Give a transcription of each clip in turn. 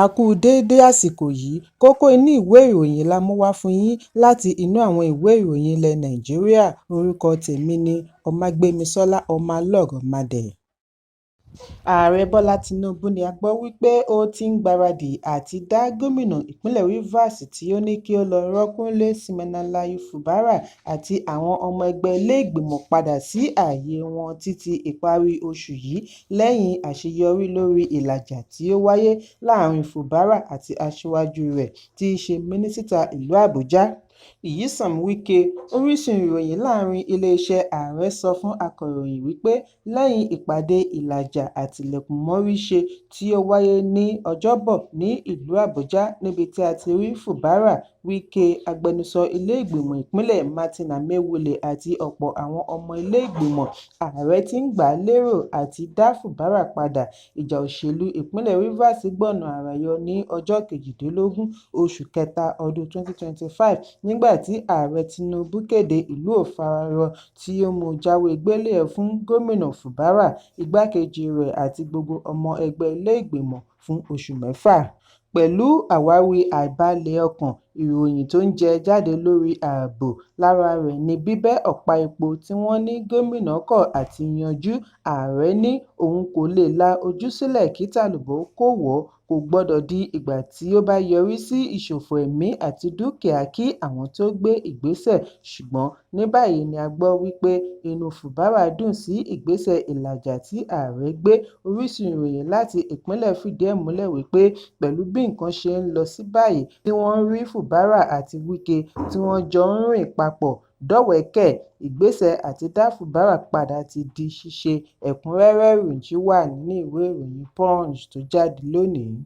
A kú déédé àsìkò yìí. Kókó inú ìwé ìròyìn la mú wá fún yín láti inú àwọn ìwé ìròyìn ilẹ̀ Nàìjíríà. Orúkọ tèmi ni Ọmágbémisọ́lá Ọmọlọ́rọ̀mádé. Ààrẹ Bọ́lá Tinubu ni a gbọ́ wípé ó ti ń gbáradì àti dá gómìnà ìpínlẹ̀ Rivers tí ó ní kí ó lọ rọ́kúnlé Siminalayi Fubara àti àwọn ọmọ ẹgbẹ́ ilé-ìgbìmọ̀ padà sí ààyè wọn títí ìparí oṣù yìí lẹ́yìn àṣeyọrí lórí ìlàjà tí ó wáyé láàrin Fubara àti aṣíwájú rẹ̀ tí í ṣe mínísítà ìlú Àbújá, Nyesom Wike. Orísun ìròyìn láàrin iléeṣẹ́ ààrẹ sọ fún akọ̀ròyìn wípé lẹ́yìn ìpàdé ìlàjà àtilẹ̀kùnmóríṣe tí ó wáyé ní Ọjọ́bọ̀ ní ìlú Àbújá níbi tí a ti rí Fubara, Wike, agbẹnusọ ilé-ìgbìmọ̀ ìpínlẹ̀ Martin Amaewhule àti ọ̀pọ̀ àwọn ọmọ ilé-ìgbìmọ̀, ààrẹ ti ń gbà lérò àti dá Fubara padà. Ìjà òṣèlú ìpínlẹ̀ Rivers gbọ̀nà àrà yọ ní ọjọ́ 18 oṣù kẹta ọdún 2025 nígbà tí ààrẹ Tinubu kéde ìlú òfararọ tí ó mú jáwé gbélé-e fún gómìnà Fubara, igbákejì rẹ̀ àti gbogbo ọmọ ẹgbẹ́ ilé-ìgbìmọ̀ fún oṣù mẹ́fà. Pẹ̀lú àwáwí àìbalẹ̀-ọkàn ìròyìn tó ń jẹ jáde lórí ààbò, lára rẹ̀ ní bíbẹ́ ọ̀pá epo tí wọ́n ní gómìnà kọ̀ àti yanjú, ààrẹ ní òun kò lè la ojú sílẹ̀ kí tàlùbọ̀ kó wọ̀ ọ́, kò gbọdọ̀ di ìgbà tí ó bá yọrí sí ìṣòfò ẹ̀mí àti dúkìá kí àwọn tóó gbé ìgbésẹ̀. Ṣùgbọ́n ní báyìí ni a gbọ́ wípé inú Fubara dùn sí ìgbésẹ̀ ìlàjà tí ààrẹ gbé. Orísun ìròyìn láti ìpínlẹ̀ fìdí ẹ̀ múlẹ̀ wípé pẹ̀lú bí nǹkan ṣe ń lọ sí báyìí tí wọ́n ń rí Fubara àti Wike tí wọ́n jọ ń rìn papọ̀ dọ́wẹ̀ẹ́kẹ̀, ìgbésẹ̀ àti dá Fubara padà ti di ṣíṣe. Ẹ̀kúnrẹ́rẹ́ ìròyìn wà nínú ìwé ìròyìn Punch tó jáde lónìí.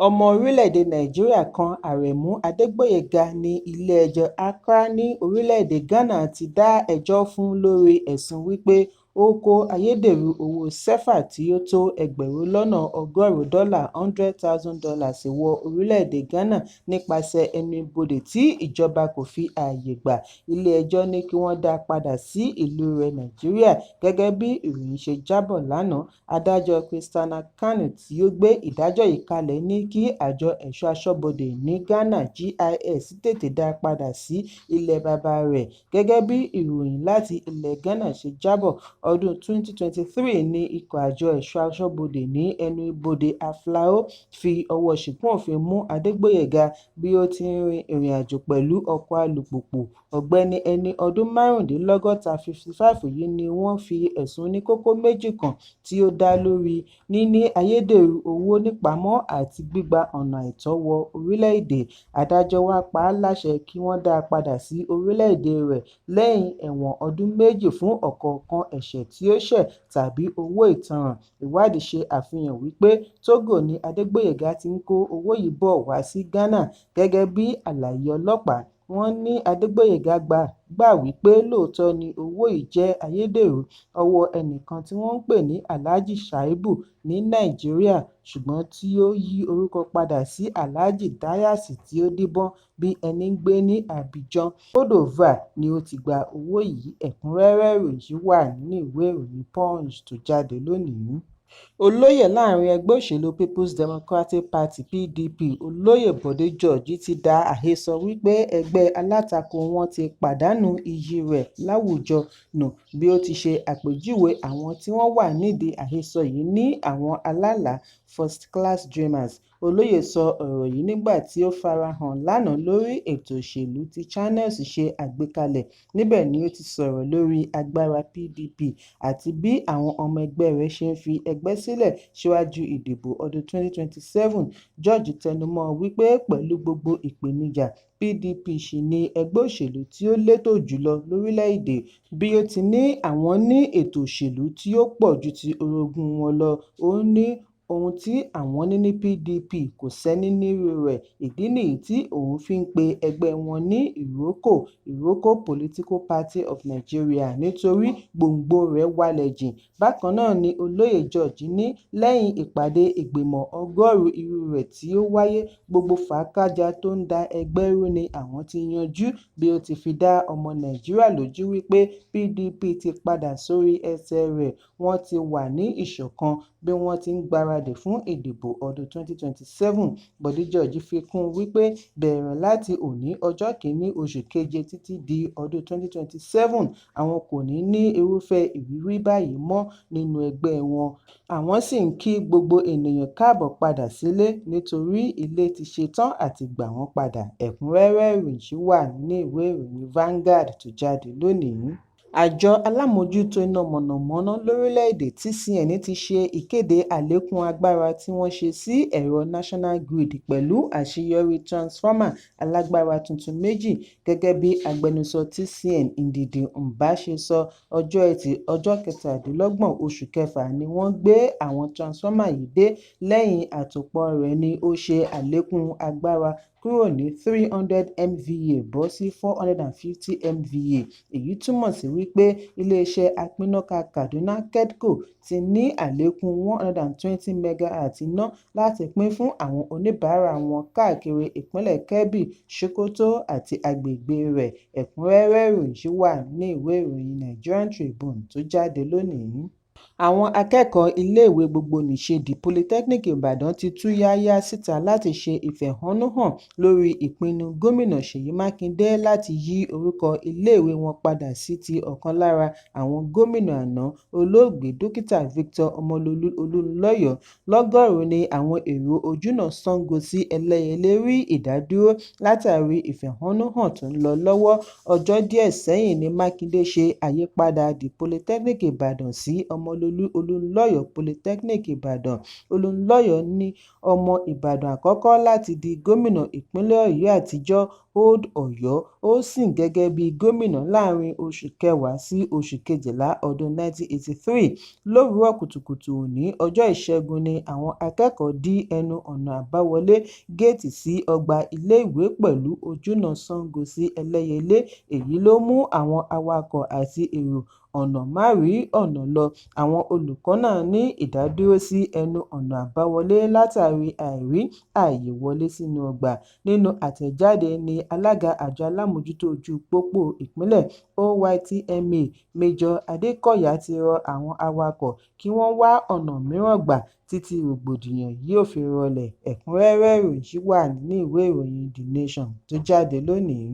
Ọmọ orílẹ̀-èdè Nàìjíríà kan, Aremu Adegboyega, ní ilé-ẹjọ́ Accra ní orílẹ̀-èdè Ghana ti dá ẹjọ́ fún lórí ẹ̀sùn wípé ó kó ayédèrú owó CFA tí ó tó ẹgbẹ̀rún lọ́nà ọgọ́rùn-ún dọ́là $100,000 wọ orílẹ̀-èdè Ghana nípasẹ̀ ẹnu ibodè tí ìjọba kò fi ààyè gbà. Ilé-ẹjọ́ ní kí wọ́n dá a padà sí ìlú rẹ̀ Nàìjíríà gẹ́gẹ́ bí ìròyìn ṣe jábọ̀ lánàá. Adájọ́ Christiana Kanu tí ó gbé ìdájọ́ yìí kalẹ̀ ní kí àjọ ẹ̀ṣọ́ aṣọ́bodè ní Ghana GIS tètè dá a padà sí ilẹ̀ baba rẹ̀. Gẹ́gẹ́ bí ìròyìn láti ilẹ̀ Ghana ṣe jábọ̀, ọdún 2023 ní ikọ̀ àjọ ẹ̀ṣọ́ aṣọ́bodè ní ẹnu ibodè Aflao fi ọwọ́ ṣìkún òfin mú Adégbóyèga bí ó ti ń rin ìrìnàjò pẹ̀lú ọkọ̀ alùpùpù. Ọ̀gbẹ́ni ẹni ọdún márùndínlọ́gọ́ta 55 yìí ni wọ́n fi ẹ̀sùn oníkókó méjì kàn tí ó dá lórí níní ayédèrú owó nípamọ́ àti gbígba ọ̀nà àìtọ́ wọ orílẹ̀-èdè. Adájọ́ wá pa á láṣẹ kí wọ́n dá a padà sí orílẹ̀-èdè rẹ̀ lẹ́yìn ẹ̀wọ̀n ọdún 2 fún ọ̀kọ̀ọ̀kan ẹ̀ṣẹ̀ tí ó ṣẹ̀ tàbí owó ìtanràn. Ìwádìí ṣe àfihàn wípé Togo ni Adégbóyèga ti ń kó owó yìí bọ̀ wá sí Ghana. Gẹ́gẹ́ bí àlàyé ọlọ́pàá, wọ́n ní Adégbóyèga gbà wípé lóòótọ́ ni owó yìí jẹ́ ayédèrú ọwọ́ ẹnìkan tí wọ́n ń pè ní Alhaji Shaibu ní Nàìjíríà ṣùgbọ́n tí ó yí orúkọ padà sí Alhaji Dayas tí ó díbọ́n bí ẹni ń gbé ní Abidjan, Côte d'Ivoire ni ó ti gba owó yìí. Ẹ̀kúnrẹ́rẹ́ ìròyìn wà nínú ìwé ìròyìn Punch tó jáde lónìí. Olóyè láàrin ẹgbẹ́ òṣèlú Peoples Democratic Party (PDP), Olóyè Bọ̀dé George ti dá àhesọ wípé ẹgbẹ́ alátakò wọn ti pàdánù iyì rẹ̀ láwùjọ nù bí ó ti ṣe àpèjúwe àwọn tí wọ́n wà nídìí àhesọ yìí ní àwọn alálàá (first class dreamers). Olóyè sọ ọ̀rọ̀ yìí nígbà tí ó farahàn lánàá lórí ètò òṣèlú tí Channels ṣe àgbékalẹ̀. Níbẹ̀ ni ó ti sọ̀rọ̀ lórí agbára PDP àti bí àwọn ọmọ ẹgbẹ́ rẹ̀ ṣe ń fi ẹgbẹ́ sílẹ̀ síwájú ìdìbò ọdún 2027. George tẹnumọ́ wípé pẹ̀lú gbogbo ìpèníjà, PDP ṣì ni ẹgbẹ́ òṣèlú tí ó létò jùlọ lórílẹ̀-èdè. Bí ó ti ní àwọn ní ètò òṣèlú tí ó pọ̀ ju ti orogún wọn lọ, ó ní ohun tí àwọn ní ní PDP kò sẹ́ni nírú rẹ̀, ìdí nìyí tí òun fi ń pe ẹgbẹ́ wọn ní Iroko Iroko Political Party of Nigeria nítorí gbòǹgbò rẹ̀ walẹ̀ jìn. Bákan náà ni Olóyè George ní lẹ́yìn ìpàdé ìgbìmọ̀ 100 irú rẹ̀ tí ó wáyé, gbogbo fàákájàá tó ń da ẹgbẹ́ rú ni àwọn ti yanjú bí ó ti fi dá ọmọ Nàìjíríà lójú wípé PDP ti padà sórí ẹsẹ̀ rẹ̀, wọ́n ti wà ní ìṣọ̀kan bí wọ́n ti ń gbáradì. gbáradì fún ìdìbò ọdún 2027. Bọ̀dé George fi kún un wípé bẹ̀rẹ̀ láti òní ọjọ́ kìíní oṣù keje títí di ọdún 2027, àwọn kò ní ní irúfẹ́ ìrírí báyìí mọ́ nínú ẹgbẹ́ wọn. Àwọn sì ń kí gbogbo ènìyàn káàbọ̀ padà sílé nítorí ilé ti ṣetán àti gbà wọ́n padà. Ẹ̀kúnrẹ́rẹ́ ìròyìn yìí wà nínú ìwé ìròyìn Vanguard tó jáde lónìí. Àjọ alámòójútó iná mọ̀nàmọ́ná lórílẹ̀-èdè TCN ti ṣe ìkéde àlékún agbára tí wọ́n ṣe sí ẹ̀rọ National Grid pẹ̀lú àṣeyọrí tiransífọ́mà alágbára tuntun méjì. Gẹ́gẹ́ bí agbẹnusọ TCN Ndidi Mbah ṣe sọ, Ọjọ́ Ẹtì, ọjọ́ 27 oṣù kẹfà ni wọ́n gbé àwọn tiransífọ́mà yìí dé lẹ́yìn àtòpọ̀ rẹ̀ ní ó ṣe àlékún agbára kúrò ní 300 MVA bọ́ sí 450 MVA. Èyí túmọ̀ sí wípé ilé-iṣẹ́ apínnáká Kaduna KEDCO ti ní àlékún 120 megawatt iná láti pín fún àwọn oníbàárà wọn káàkiri ìpínlẹ̀ Kebbi, Sokoto àti agbègbè rẹ̀. Ẹ̀kúnrẹ́rẹ́ ìròyìn yìí wà nínú ìwé ìròyìn Nigerian Tribune tó jáde lónìí. Àwọn akẹ́kọ̀ọ́ iléèwé gbogbonìṣe The Polytechnic Ìbàdàn ti tú yáyá síta láti ṣe ìfẹ̀hónúhàn lórí ìpinnu Gómìnà Ṣèyí Mákindé láti yí orúkọ iléèwé wọn padà sí ti ọ̀kan lára àwọn gómìnà àná, Olóògbé Dókítà Victor Ọmọlólú Olúnlọ́yọ̀. Lọ́gọ́rùú ní àwọn èrò ojúnà Sango sí Ẹlẹ́yẹlé rí ìdádúró látàrí ìfẹ̀hónúhàn tó ń lọ lọ́wọ́. Ọjọ́ díẹ̀ sẹ́yìn ní Mákindé ṣe àyípadà The Polytechnic Ìbàdàn sí Ọmọlólú Olúnlọ́yọ̀ Polytechnic Ìbàdàn. Olúnlọ́yọ̀ ní ọmọ Ìbàdàn àkọ́kọ́ láti di gómìnà ìpínlẹ̀ Ọ̀yọ́ àtijọ́ Old Ọ̀yọ́. Ó sìn gẹ́gẹ́ bí gómìnà láàrin oṣù kẹwàá sí oṣù kejìlá ọdún 1983. Lówùúrọ̀ kùtùkùtù òní ọjọ́ Ìṣẹ́gun ni àwọn akẹ́kọ̀ọ́ dí ẹnu ọ̀nà àbáwọlé géètì sí ọgbà iléèwé pẹ̀lú ojúnà Sango sí Ẹlẹ́yẹlé. Èyí ló mú àwọn awakọ̀ àti èrò ọ̀nà má rí ọ̀nà lọ. Àwọn olùkọ́ náà ní ìdádúró sí ẹnu ọ̀nà àbáwọlé látàrí àìrí ààyè wọlé sínú ọgbà. Nínú àtẹ̀jáde ní alága àjọ alámòójútó ojú pópó ìpínlẹ̀ OYTMA, Major Adékọ̀yà ti rọ àwọn awakọ̀ kí wọ́n wá ọ̀nà mìíràn gbà títí rògbòdìyàn yóò fi rọlẹ̀. Ẹ̀kúnrẹ́rẹ́ ìròyìn yìí wà nínú ìwé ìròyìn The Nation tó jáde lónìí.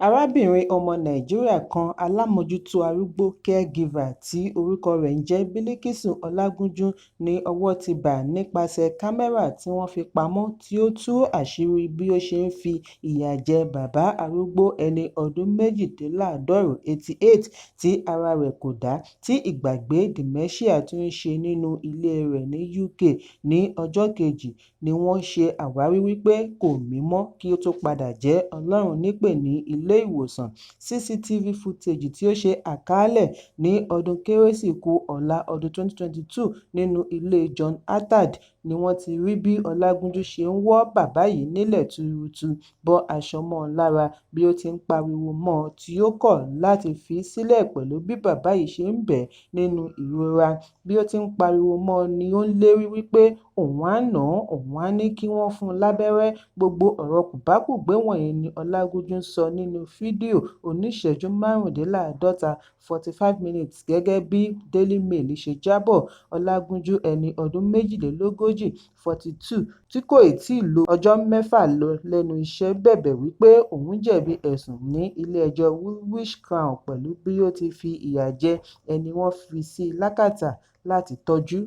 Arábìnrin ọmọ Nàìjíríà kan alámòójútó arúgbó caregiver tí orúkọ rẹ̀ ń jẹ́ Bílíkísù Ọlágúnjú ní ọwọ́ ti bà nípasẹ̀ kámẹ́rà tí wọ́n fi pamọ́ tí ó tú àṣírí bí ó ṣe ń fi ìyà jẹ bàbá arúgbó ẹni ọdún méjìdínláàádọ́rùn-ún 88 tí ara rẹ̀ kò dá tí ìgbàgbé dementia tún ń ṣe nínú ilé rẹ̀ ní UK. Ní ọjọ́ kejì ni wọ́n ṣe àwárí wípé kò mí mọ́ kí ó tó padà jẹ́ Ọlọ́run nípè ní ilé ìwòsàn. CCTV footage tí ó ṣe àkàálẹ̀ ní ọdún Kérésì ku ọ̀la ọdún 2022 nínú ilé John Attard ni wọ́n ti rí bí Ọlágúnjú ṣe ń wọ́ bàbá yìí nílẹ̀ tuurutu, bọ́ aṣọ mọ́ ọn lára bí ó ti ń pariwo mọ́ ọn tí ó kọ̀ láti fi í sílẹ̀ pẹ̀lú bí bàbá yìí ṣe ń bẹ̀ ẹ́ nínú ìrora. Bí ó ti ń pariwo mọ́ ọn ni ó ń lérí wípé òun á nà án, òun á ní kí wọ́n fún un lábẹ́rẹ́. Gbogbo ọ̀rọ̀ kòbákùngbé wọ̀nyí ni Ọlágúnjú ń sọ nínú fídíò oníṣẹ̀ẹ́jú márùndínláàádọ́ta 45 minutes gẹ́gẹ́ bí Daily Mail ṣe jábọ̀. Ọlágúnjú ẹni ọdún méjìlélógójì 42 tí kò tíì lo ọjọ́ mẹ́fà lọ lẹ́nu iṣẹ́ bẹ̀bẹ̀ wípé òun jẹ̀bi ẹ̀sùn ní ilé-ẹjọ́ Woolwich Crown pẹ̀lú bí ó ti fi ìyà jẹ ẹni wọ́n fi sí lákàtà láti tọ́jú.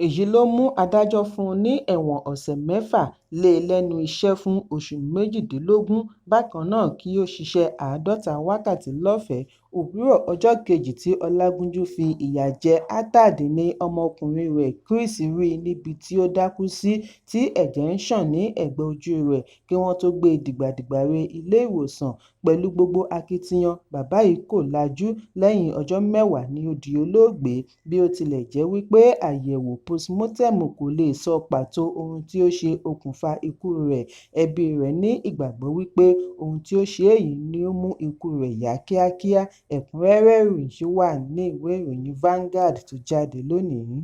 Èyí ló mú adájọ́ fún un ní ẹ̀wọ̀n ọ̀sẹ̀ mẹ́fà lé lẹ́nu iṣẹ́ fún oṣù méjìdínlógún bákan náà kí ó ṣiṣẹ́ àádọ́ta wákàtí lọ́fẹ̀ẹ́. Òwúrọ̀ ọjọ́ kejì tí Ọlágúnjú fi ìyà jẹ Attard ní ọmọkùnrin rẹ̀ Chris rí i níbi tí ó dákú sí tí ẹ̀jẹ̀ ń ṣàn ní ẹ̀gbẹ́ ojú rẹ̀ kí wọ́n tóó gbé e dìgbàdìgbà re ilé-ìwòsàn. Pẹ̀lú gbogbo akitiyan, bàbá yìí kò lajú, lẹ́yìn ọjọ́ mẹ́wàá ni ó di olóògbé. Bí ó tilẹ̀ jẹ́ wípé àyẹ̀wò pósímọ́tẹ̀mù kò lè sọ pàtó ohun tí ó ṣe okùnfà ikú rẹ̀, ẹbí rẹ̀ ní ìgbàgbọ́ wípé ohun tí ó ṣe é yìí ni ó mú ikú rẹ̀ yá kíákíá. Ẹ̀kúnrẹ́rẹ́ ìròyìn yìí wà nínú ìwé ìròyìn Vanguard tó jáde lónìí.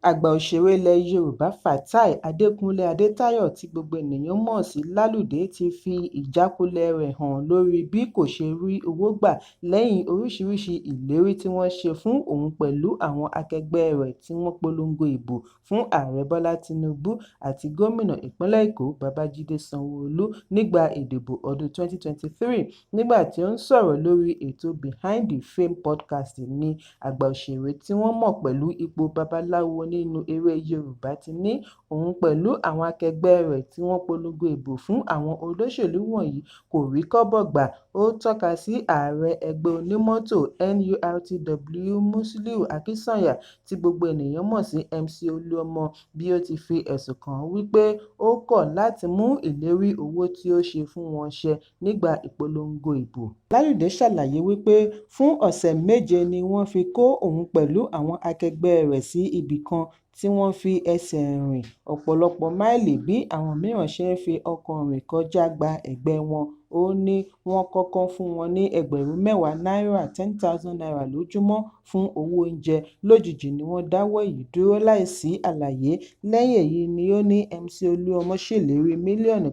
Àgbà òṣèré ilẹ̀ Yorùbá Fatai Adékúnlé Adétayọ̀, tí gbogbo ènìyàn mọ̀ sí Láludé, ti fi ìjákulẹ̀ rẹ̀ hàn lórí bí kò ṣe rí owó gbà lẹ́yìn oríṣiríṣi ìlérí tí wọ́n ṣe fún òun pẹ̀lú àwọn akẹgbẹ́ rẹ̀ tí wọ́n polongo ìbò fún Ààrẹ Bọ́lá Tinubu àti gómìnà ìpínlẹ̀ Èkó Babájídé Sanwó-Olú nígbà ìdìbò ọdún 2023. Nígbà tí ó ń sọ̀rọ̀ lórí ètò Behind the Fame podcast ní àgbà òṣèré tí wọ́n mọ̀ pẹ̀lú ipò babaláwo nínú eré Yorùbá ti ní òun pẹ̀lú àwọn akẹgbẹ́ rẹ̀ tí wọ́n polongo ìbò fún àwọn olóṣèlú wọ̀nyí kò rí kọ́bọ̀ gbà. Ó tọ́ka sí ààrẹ ẹgbẹ́ onímọ́tò NURTW Musiliu Akínsànyà, tí gbogbo ènìyàn mọ̀ sí MC Olúọmọ, bí ó ti fi ẹ̀sùn kàn án wípé ó kọ̀ láti mú ìlérí owó tí ó ṣe fún wọn ṣẹ nígbà ìpolongo ìbò. Láludé ṣàlàyé wípé fún ọ̀sẹ̀ 7 ni wọ́n fi kó òun pẹ̀lú àwọn akẹgbẹ́ rẹ̀ sí ibì kan tí wọ́n fi ẹsẹ̀ rìn ọ̀pọ̀lọpọ̀ máìlì bí àwọn mìíràn ṣe ń fi ọkọ̀ rìn kọjá gba ẹ̀gbẹ́ wọn. Ó ní wọ́n kọ́kọ́ fún wọn ní ẹgbẹ̀rún 10 náírà ₦10,000 lójúmọ́ fún owó oúnjẹ, lójijì ni wọ́n dáwọ́ èyí dúró láìsí àlàyé. Lẹ́yìn èyí ni ó ní MC Olúọmọ ṣèlérí 1.5 mílíọ̀nù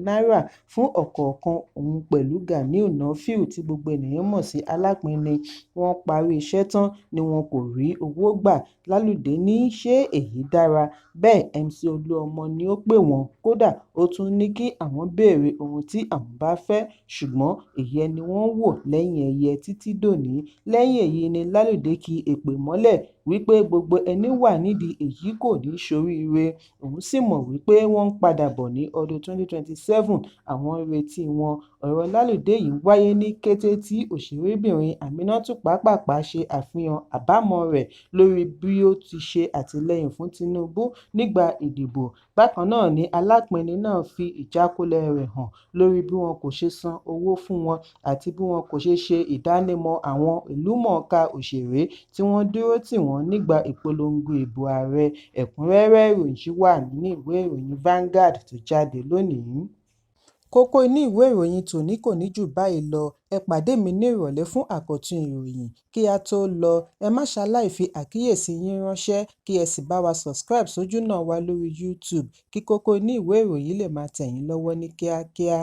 náírà fún ọ̀kọ̀ọ̀kan òun pẹ̀lú Ganiu Nafiu, tí gbogbo ènìyàn mọ̀ sí Alápinni. Wọ́n parí iṣẹ́ tán ni wọn kò rí owó gbà. Láludé ní ṣé èyí dára? Bẹ́ẹ̀ MC Olúọmọ ni ó pè wọ́n, kódà ó tún ní kí àwọn béèrè ohun tí àwọn bá fẹ́, ṣùgbọ́n ìyẹ́ ni wọ́n ń wò lẹ́yìn ẹyẹ títí dòní. Lẹ́yìn èyí ni Láludé ki èpè mọ́lẹ̀ wípé gbogbo ẹní wà nídìí èyí kò ní í ṣoríire, òun sì mọ̀ wípé wọ́n ń padà bọ̀ ní ọdún 2027, àwọn ń retí wọn. Ọ̀rọ̀ Láludé yìí wáyé ní kété tí òṣèrébìnrin Aminatu Pàpàpá ṣe àfihàn àbámọ̀ rẹ̀ lórí bí ó ti ṣe àtìlẹ́yìn fún Tinubu nígbà ìdìbò. Bákan náà ni Alápinni náà fi ìjákulẹ̀ rẹ̀ hàn lórí bí wọn kò ṣe san owó fún wọn àti bí wọn kò ṣe ṣe ìdánimọ̀ àwọn ìlúmọ̀ọ́ká òṣèré tí wọ́n dúró tì wọ́n nígbà ìpolongo ìbò ààrẹ. Ẹ̀kúnrẹ́rẹ́ ìròyìn yìí wà nínú ìwé ìròyìn Vanguard tó jáde lónìí. Kókó inú ìwé ìròyìn tòní kò ní jù báyìí lọ. Ẹ pàdé mi ní ìrọ̀lẹ́ fún àkọ́tún ìròyìn. Kí á tó lọ, ẹ má ṣaláì fi àkíyèsí yín ránṣẹ́ kí ẹ sì bá wa subscribe sójúnà wa lórí YouTube kí kókó inú ìwé ìròyìn lè máa tẹ̀ yín lọ́wọ́ ní kíákíá.